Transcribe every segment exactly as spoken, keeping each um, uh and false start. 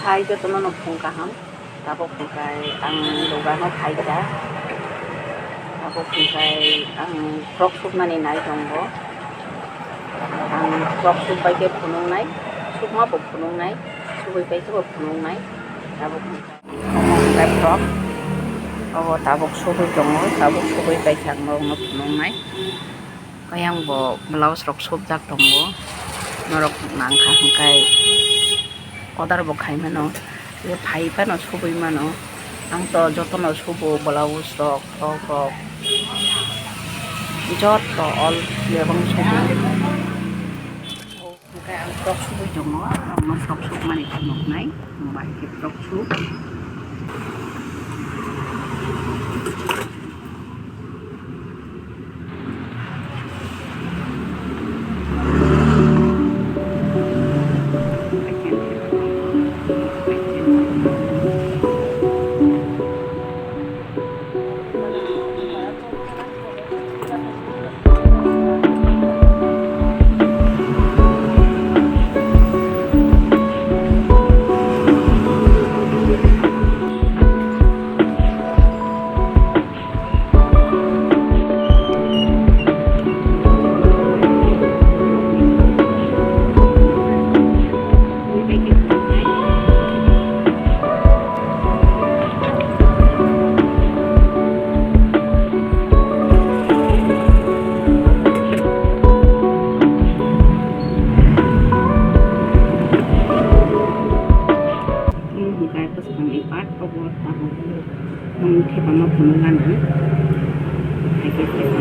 Hai jotono no phung kaham. Tabuk hwnkhe ang lugano phaikha. Tabuk hwnkhe ang frok sukmani nai tongo. Ang frok sukbai khe phunuknai, sukma bo phunuknai, sugwi pai khe bo phunuknai. Tabuk hwnkhe omo hwnkhe frok. Obo tabuk sugwi tongo, tabuk sugwi pai khe ang norokno phunuknai. Ayang bo blouse rok sopjak tongo, norok nangkha hwnkhe order bo khai mano, phai phano subui mano. Ang to jotono subo, blouse rok, rok rok, joto all bebak subo. Hwnkhe ang frok subui tongo, ang frok sukmani phunuknai, ang bai khe frok suk. Omo hwnkhe bwskangni part, obo tabuk nwng thepama phunuk gana. Hai khe thepa.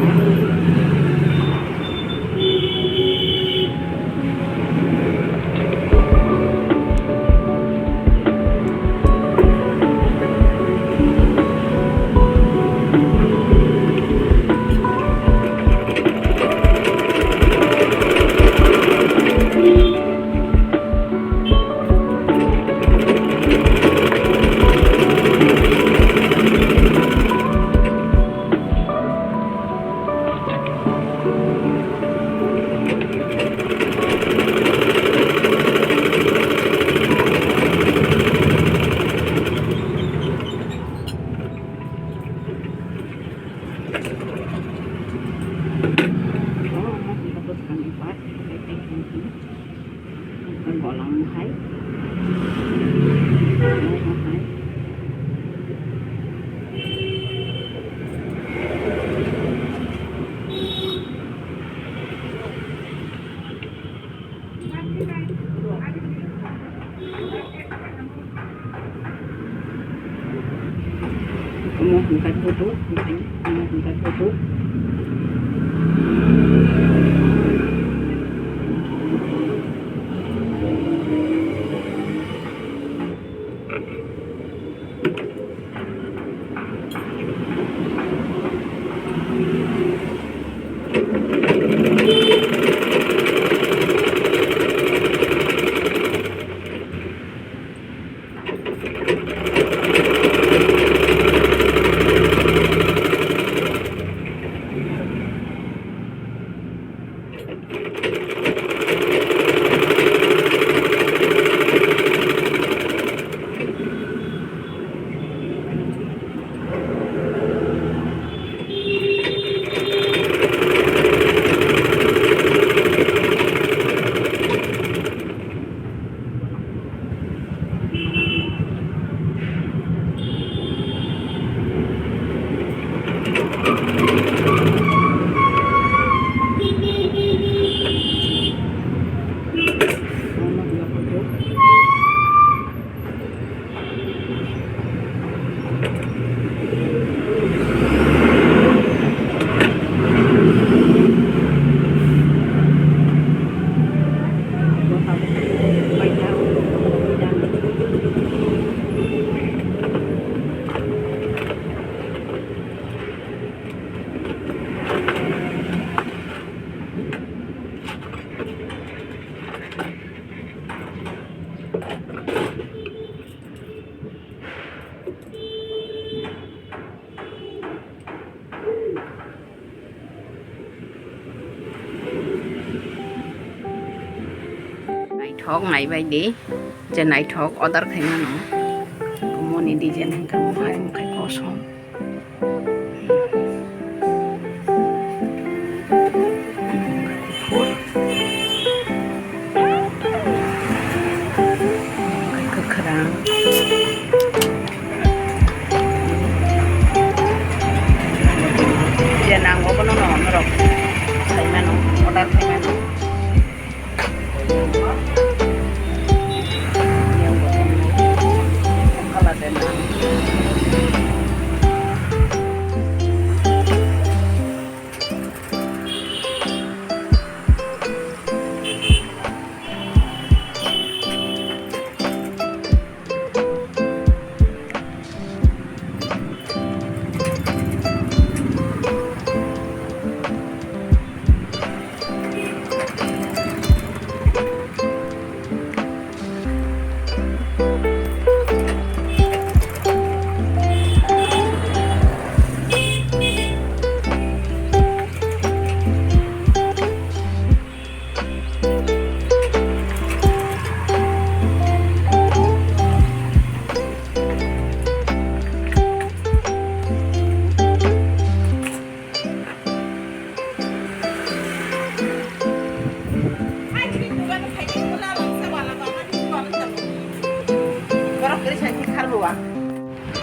Golang hai. Omo hwnkhe photo, omo hwnkhe photo. Naithok naibai di, Je naithok order khaimano. Moni design hwnkhe mohai wngkhe kosom. Kwkhwrang. Je nango bono no norok khaimano, order khaimano.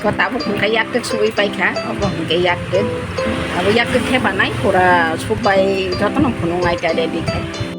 Ko tabuk hwnkhe yaktwk sugwi paikha, obo hwnkhe yaktwk. Abo yaktwk khe banai, pura soup bai jotono phunuknai khe ready khe.